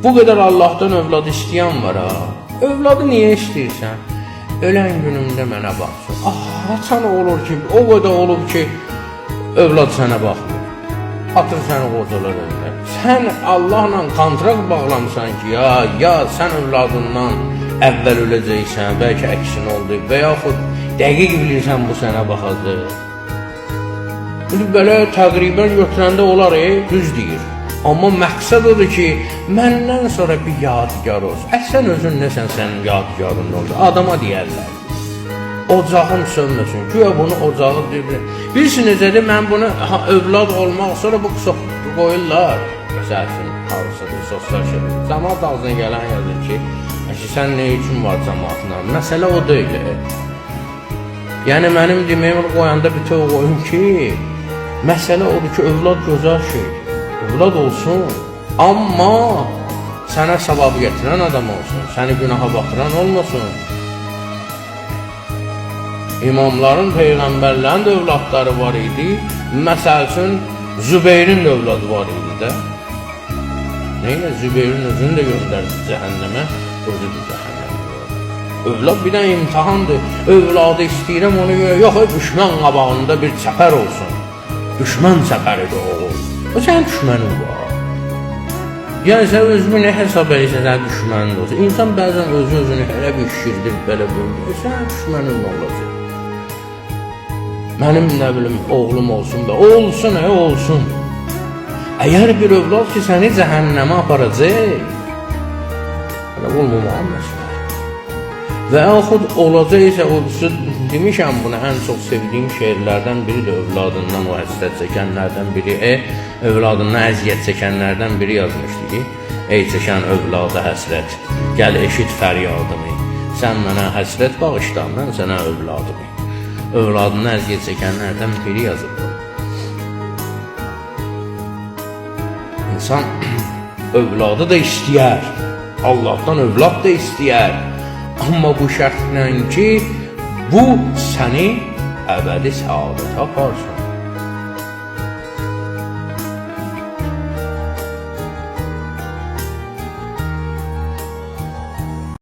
Bu qədər Allahdan övlad istəyən var ha. Övladı niyə istəyirsən? Ölən günümdə mənə baxsın. Ah, haçan olur ki, o qədər olub ki, övlad sənə baxmır. Atır səni qocalar önünə. Sən Allahla kontrakt bağlamısan ki, ya sən övladından əvvəl öləcəksən, bəlkə əksinə oldu və yaxud dəqiq bilirsən bu sənə baxacaq. İndi belə təqribən götürəndə olar, düz deyir. Amma məqsəd odur ki, məndən sonra bir yadigar olsun. Sən özün nəsən, sənin yadigarın nə olacaq? Adama deyərlər. Ocağım sönməsin. Güya bunu ocağı deyir. Bilirsin necədir? Mən bunu övlad olmaq sonra bu qoyurlar. Məsəl üçün, hansısa bir sosial şəbəkə. Camaat ağzına gələn yazır ki, əşi, sən nə üçün var camaatla? Məsələ o deyil. Yəni mənim deməyimi qoyanda bütöv qoyun ki, məsələ odur ki, övlad gözəl şeydir. Övlad olsun, amma sənə savab gətirən adam olsun, səni günaha batıran olmasın. İmamların, peyğəmbərlərin də övladları var idi. Məsəl üçün, Zübeyrin də övladı var idi də. Neylə Zübeyrin özünü də göndərdi cəhənnəmə, özü də cəhənnəmə. Övlad bir dənə imtahandır. Övladı istəyirəm ona görə, yox, düşmən qabağında bir çəpər olsun. Düşmən çəpəridir oğul. O sənin düşmənin var. Yəni sən özünü nə hesab edirsən, sənin düşmənin olsun. İnsan bəzən özü özünü elə bir şişirdir, belə böyüdür. Sənin düşmənin olacaq. Mənim nə bilim oğlum olsun da, olsun, olsun. Əgər bir övlad ki səni cəhənnəmə aparacaq, elə olmamağı məsləhət. Və yaxud olacaq isə o demişəm bunu, ən çox sevdiyim şeirlərdən biri də övladından o həsrət çəkənlərdən biri, övladından əziyyət çəkənlərdən biri yazmışdı ki, ey çəkən övlada həsrət, gəl eşit fəryadımı, sən mənə həsrət bağışla, mən sənə övladımı. Övladından əziyyət çəkənlərdən biri yazıb bunu. İnsan övladı da istəyər, Allahdan övlad da istəyər. Amma bu şərtlə ki, bu səni əbədi səadətə aparsın.